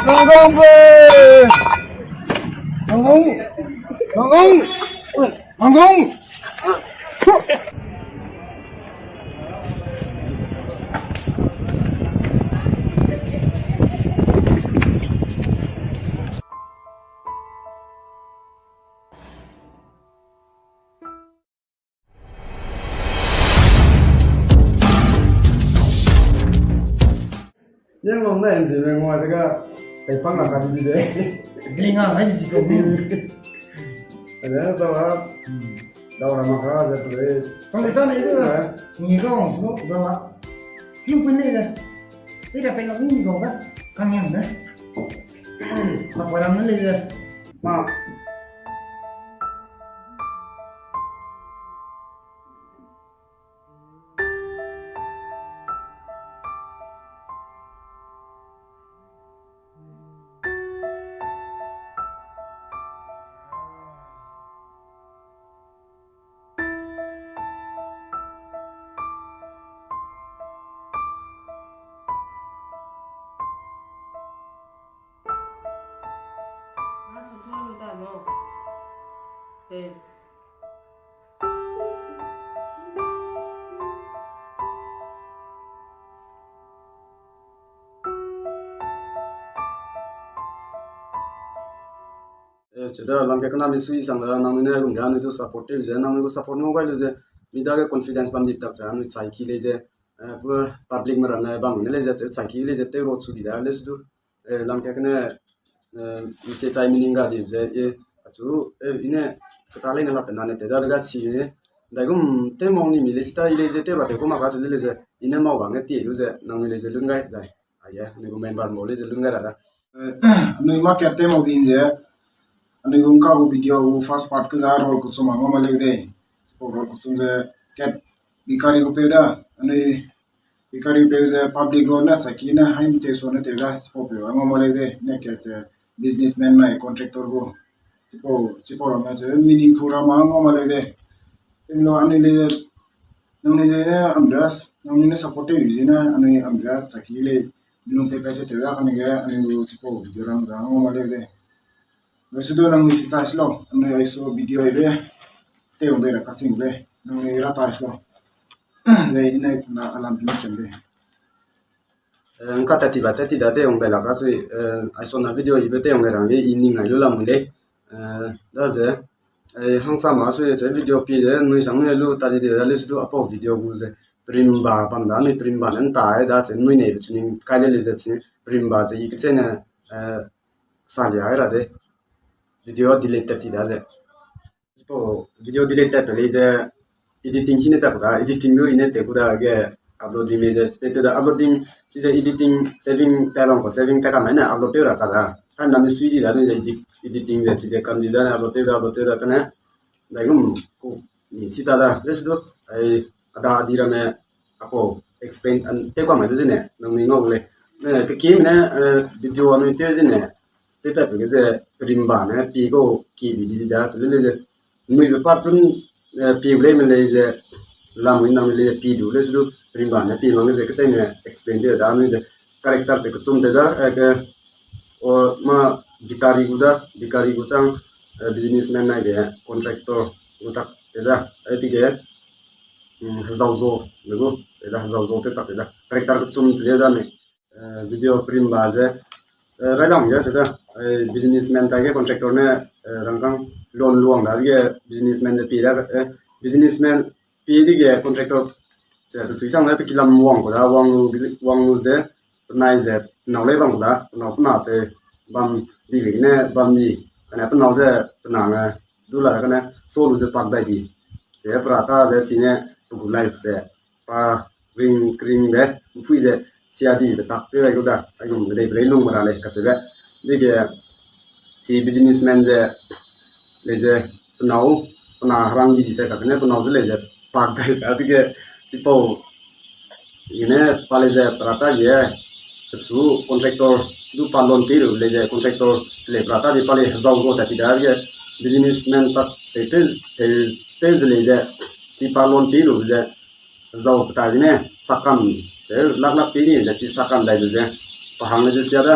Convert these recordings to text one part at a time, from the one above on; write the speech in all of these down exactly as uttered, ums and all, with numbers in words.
Nangong be! Nangong! Nangong! Nangong! Ye, mam ne engineer ngua de ga, kai pang la ka di de. Ding a, hai di ko. Ada sa ha. Dau ra ma ka ze pe. Tang de ta ne de. Ni ka wang su za wa. Yu pun ne de. Ni da pe la ni ko ga. Kang yam de. Ma fo ram ne le de. Ma. Eh, chida lam ke kena mi sui sang da, nangnui ne gum da, anui du support te ze, nangnui gu support nu gai lu ze, mi dage confidence bam di tak ze, anui chai ki lei ze, eh, pu public me ram ne bam ne lei ze, chai ki lei ze, te ro chu di da, le su du, eh, lam ke kene, eh, mi se chai mi ning ga di ze, eh, achu, eh, ine, kata lei ne la pe na ne te da, da ga chi ne, dai gum te mong ni mi lei sta, i lei ze, te ra te gum a ka chu lei ze, ine mau bang ge ti lu ze, nangnui lei ze lun gai zai. Aye, anui gu member mo lei ze lun gai ra da. Eh, anui ma kat te mau bin ze, anui gu ngka gu video gu first part ke za rol kuchum a ngau ma leu de. Chipau rol kuchum ze kat bikari gu peu da, anui bikari peu ze public ro na saki na hai mi te so na te da, chipau peu a ngau ma leu de, ne kat ze businessman nai contractor gu. Chipau, chipau ram na ze meaningful ram a ngau ma leu de. Em lo anui le, nangnui ze ne amra, nangnui ne support te lu ze ne, anui amra saki le, lung pe pe se te da, anui ge, anui gu chipau video ram za ngau ma leu de. Lo su du nangnui si chai si lo, nangnui ai su video ai be, te ung be ra kasing be, nangnui ra tai si lo. Lei ne na alam pin chem be. Eh, ngka tati ba tati da te ung be la ka sui, eh, ai so na video i be te ung be rang le, i ning ai lu lam le. Eh, da ze, eh, hangsa ma sui ze video pi ze, nui sang nui lu ta di de da le su du apau video gu ze, primba bam da, nui primba ne nta ai da ze, nui nei be chu ning kai le le ze chi, primba ze i ke che ne, eh, sa lia ai ra de. Video delete tati da ze. Chipau video delete tat pe lei ze editing chine tat ku da, editing du i ne te ku da ge uploading lei ze, te te da uploading, chi ze editing saving ta long ko, saving ta ka mai ne upload te ra ka da. Kan na mi sui di da ne ze edit, editing ze chi ze kan di da ne upload te da, upload te da kane. Dai gum ku mi chi ta da, le su du, ai, ada di ra ne, apau explain an te kwa mai du zene, nangnui ngau le. Ne, te kim ne, eh, video anui te zene, te ta pe ge ze, primba ne, pi go ki bi di da, chi le le ze, nui be part pun, eh, pi le me le ze, lamui nang le pi du le su du, primba ne, pi mang le ze, kechai ne, explain de da, nui ze, character ze, kechum te da, eh, ke, o, ma, bikari gu da, bikari gu chang, eh, businessman nai de, contractor gu tak te da, ai ti ge, mm, hezau zo, le gu, te da, hezau zo te tak te da, character kechum te da ne, eh, video primba ze, eh, railang ge se da, eh, businessman tai ge contractor ne, eh, rangkang loan luang da ge businessman de pi da, eh, businessman pi di ge contractor ze, pe sui sang ne pe kilam wang ku da, wang lu, wang lu ze, penai ze, penau lei bam ku da, penau pena te bam di le ne, bam di, kane penau ze, pena nge, du la kane, so lu ze pak dai di. Ze pera ta ze, chi ne, pe gu life ze, pa ring kring de, mpui ze, sia di de tak te ai gu da, ai gum de dei pe lei lung mera lei, ka se de. Dege, chi businessman ze, lei ze, penau, pena rang di di ze, ka kane penau ze lei ze, pak dai da, dege, chipau, i ne pa lei ze, pera ta ye, pechu contractor, du pa loan pi lu lei ze, contractor, lei pera ta di pa lei hezau zo ta ti da, dege, businessman tak, te, te, te, te ze lei ze, chi pa loan pi lu ze, zau petai ne, sakam, ze, lak lak pi ni, ze, chi sakam dai lu ze, pa hang le ze sia da,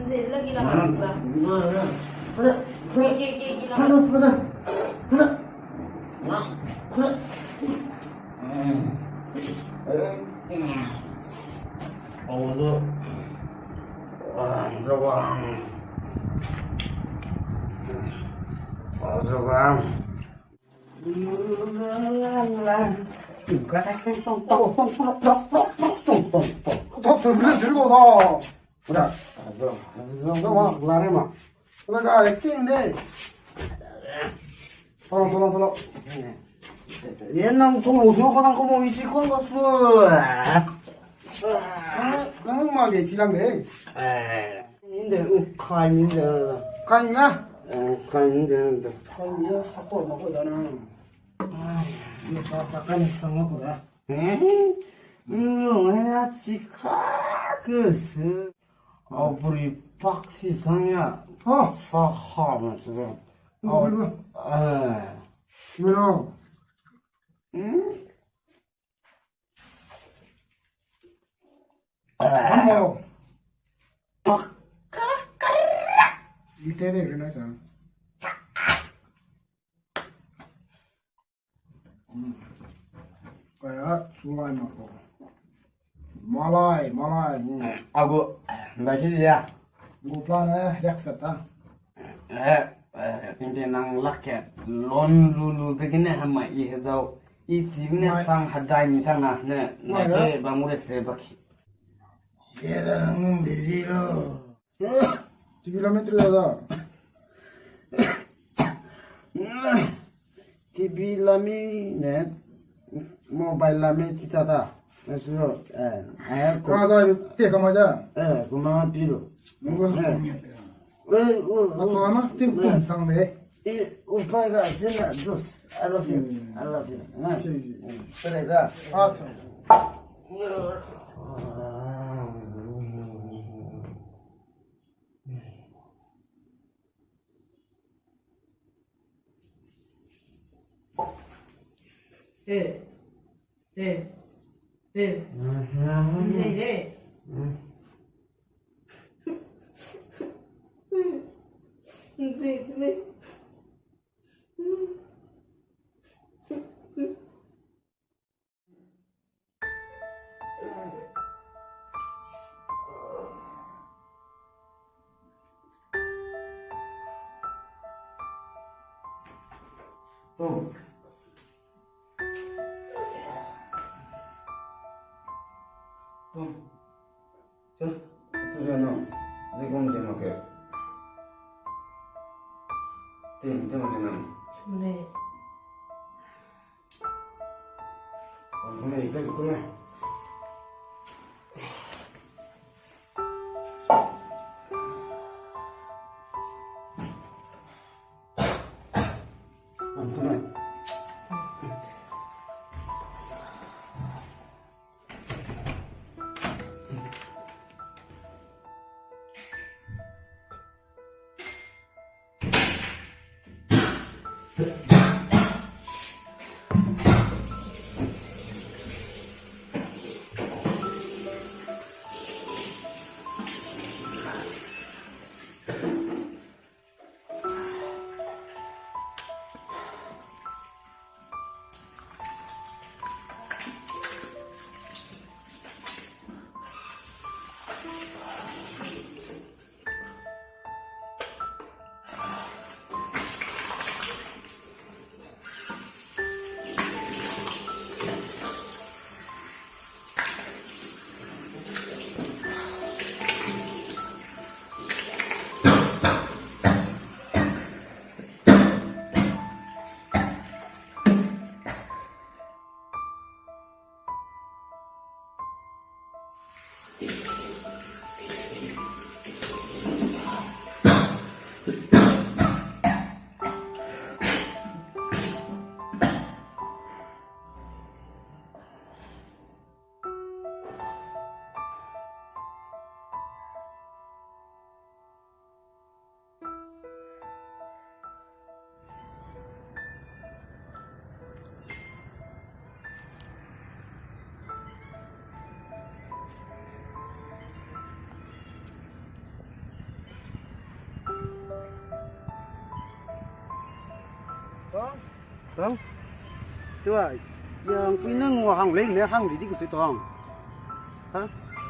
Nze lagi la. Mana. Mana. Mana. Mana. Tolong, tolong, tolong. Ye nang tolong, tolong, kau nang kau mo isi kau nang su. Nang, nang ma ge chi lang de. Eh, inde, u kai ni de. Kai ni na? Eh, kai ni de, de. Kai ni na, sa to ma ko da na. Ai, ni sa, sa kai ni sa ma ko da. Eh, mm, ya chi ka ke se. Au, buri pak si sang ya. Oh. Sa ha ma se. Au, buri. Eh. Mino. Hmm? Amo. Pak. Ite de rena sa. Kaya sulai ma ko. Malai, malai. Agu, ndaki ya. Gu plan e, yak seta. Eh, eh, tinte nang lak ke lon lu lu begine hama i hedau. I chibne sang hadai mi sang na ne, ne ke bamure se baki. Sera nung de zero. Tibi lami tre da. Tibi lami ne mobile lami ti ta ta. Asu, eh, eh, ko. Ka da te ka ma ja. Eh, ko ma pi lo. Nunggu. Eh. Eh, u, u. Asu ama ti kum sang de. Eh, u pa ga sina dus. I love you. I love you. Na. Ti. Tre da. Asu. Eh, eh, eh. Nzei de. Nzei de. Tom. Tom. Tu, tu le no, ze gum ze ma ke. Tim, tim ke no. Le. Ang ku ne, kai ku ne. Ang ku ne. Tang? Tua, yang pui nang ngua hang lei ne hang di di ku sui tang. Ha?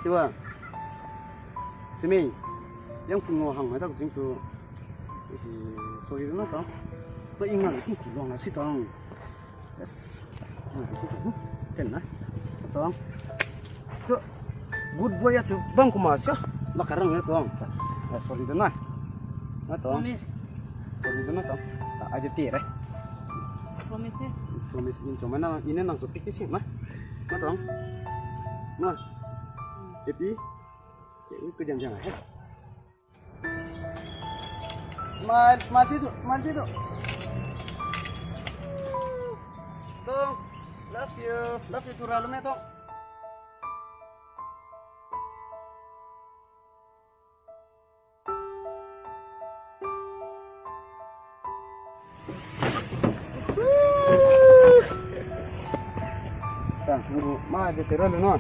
Tua. Simi, yang pui ngua hang mai ta ku sing su. Sorry na tang. Ma ing na ting ku long na sui tang. Yes. Ten na. Tang. Tu. Good boy ya chu bang kuma sia. La karang ne tang. Ah, sorry de na. Na tang. Promise. Sorry de na tang. Ah, aje te re. Promise e. Promise in choma na, ine nang chu piki si na. Na tang. Na. Happy. Ke u ke jang jang he. Smile, smile, Titu, smile, Titu. Tong, love you, love you, Tura, lume tong. Ta, ngu, ma de tera lu no.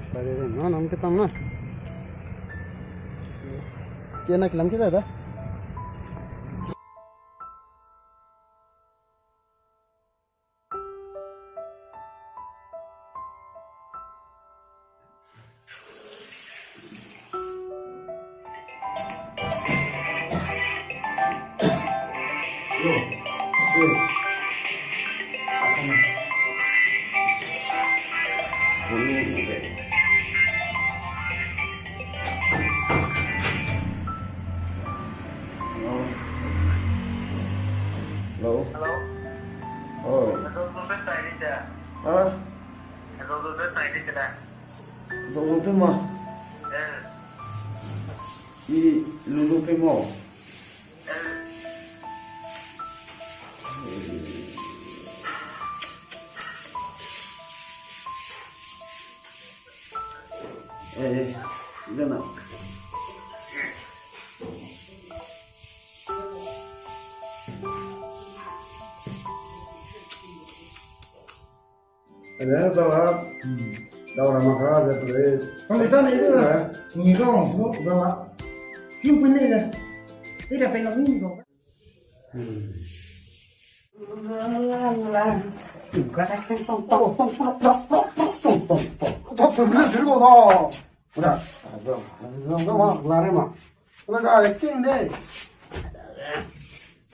Ta de no, no, te pam na. Ke na kilam ke da da. Hello. Hello. Oi. Hello, hello, hello. Ha? Hello, hello, hello. Zo zo pe ma. Eh. I lu lu pe ma. Eh. Eh, eh, dena. Ene zala, hmm, dau ra maka ze tu le. Tang le ta ne le. Eh. Ni ga wang su zala. Kim pun ne le. Ni da pe la ni ga. Hmm.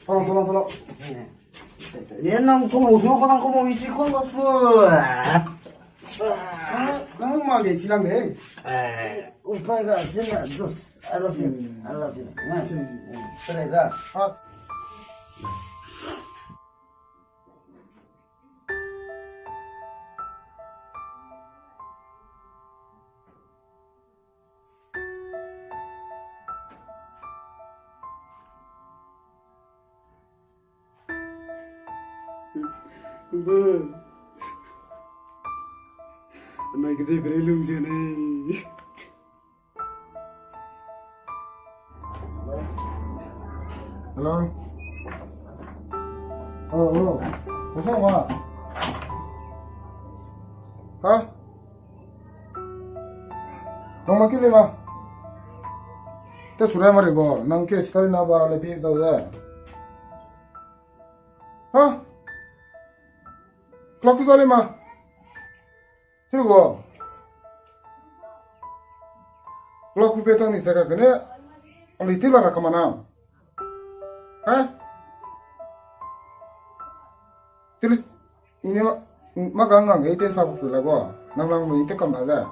Tolong, tolong, tolong. Ye nang tu lu tu ko nang ko mo isi ko ko su. Nang, nang ma ge chi lang de. Eh, upai ga sina just. I love you. I love you. Nah, try da. Ha. Nai kedei bere lung ze nei. Hello. Hello, hello. What's up, ma? Ha? Nang ma ki le ma? Te sure ma re go. Nang ke chikali na bara le pi dau de. Ha? Clock tu dau le ma? Tiri go. Clock ku pe chang ni sa ka kene. Ali ti la ra ka ma na. Ha? Tiri ini ma, ma gang gang ite sa pu la go. Nang lang mo ite kam na za.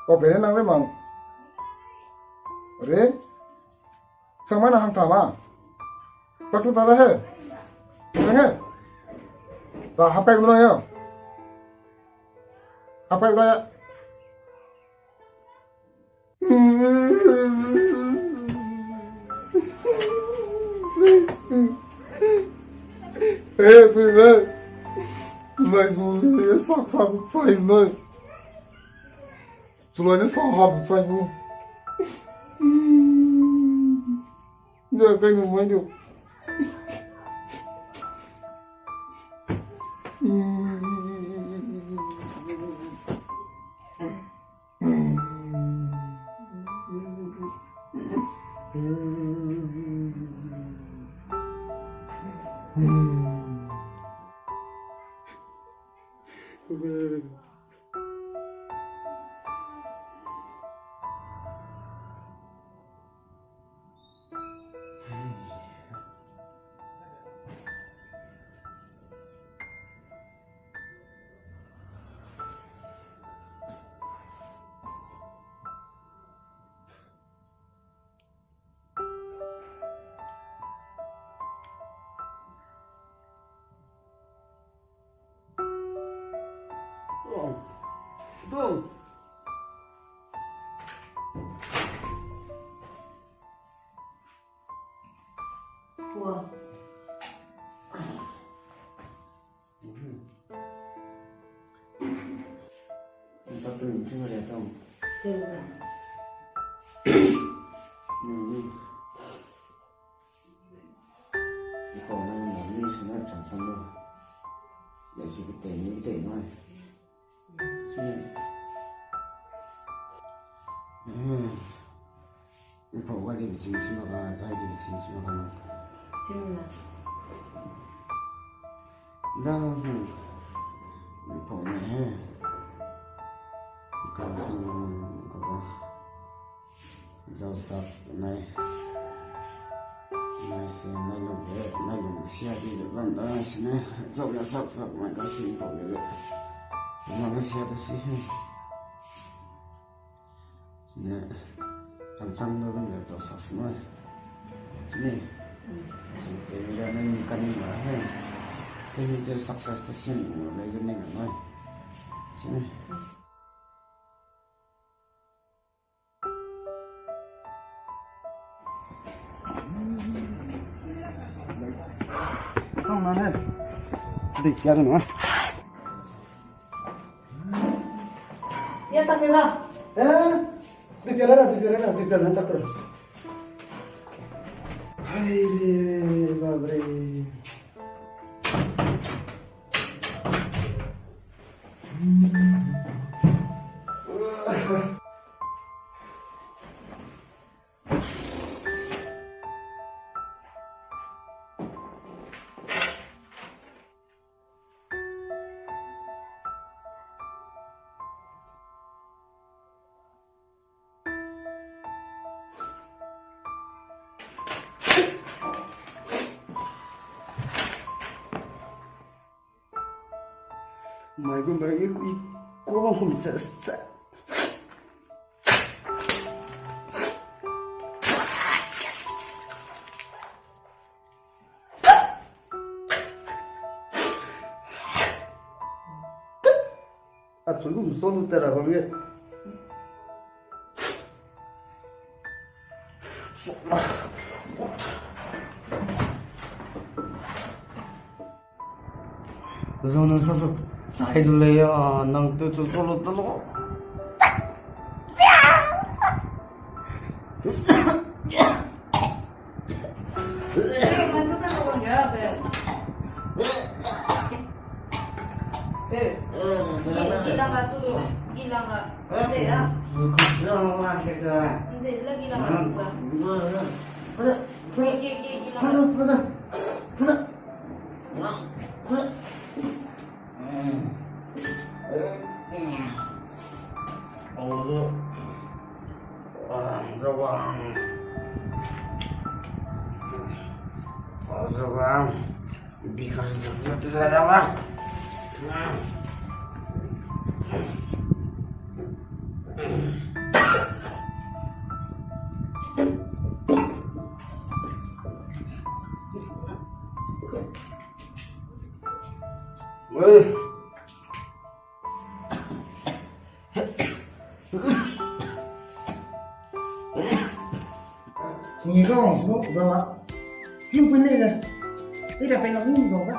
O pe re nang re mang. Re? Chang mai na hang ta ma. Clock tu ta da he. Sang he. Sa hapai gu na yo. Hapai gu da ya. Eh, pe re. Mai gu sak sak sai mai. Chulai ne sa hap sai gu. Nde kai nu mai du. Ipau nang nang ni suna chang sang lo. Lei si ketei ni ketei mai. Suna. Ipau ga di bicing suna ga, zai di bicing suna ga na. Suna. Da, hmm. Ipau ne he. Ka sang ka ga. Zau sak nai. Nai se nai lung ge, nai lung sia di le bam da sine. Zau ya sak sak mai ka sing pau le. Nang sia da si he. Sine. Chang chang da bam le zau sak si mai. Sine. Sine te ya nai ni ka ni ma he. Te ni te success te sing le je ni ngai. Sine. Tang na ne. Dei kia de na. Ya tak na. Eh? Dei kia na, dei kia na, dei kia na tak na. Hai re, bap re. Mai gu mai gu i ko bang hum se se. A chu gum so lu te ra bang ge. Zone sa sa chai du le ya, nang tu chu so lu te lo. Ni ka wang smoke zawa. Him pun ne le. Ira pe na him go ga.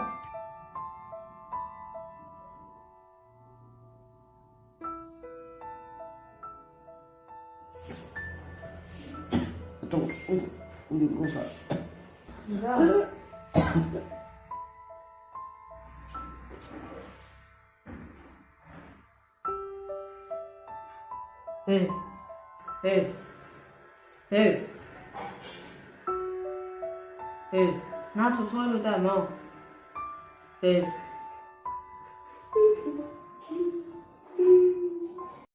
Hey. Hey. Hey. Hey. Na chu soi lu ta mo. Hey.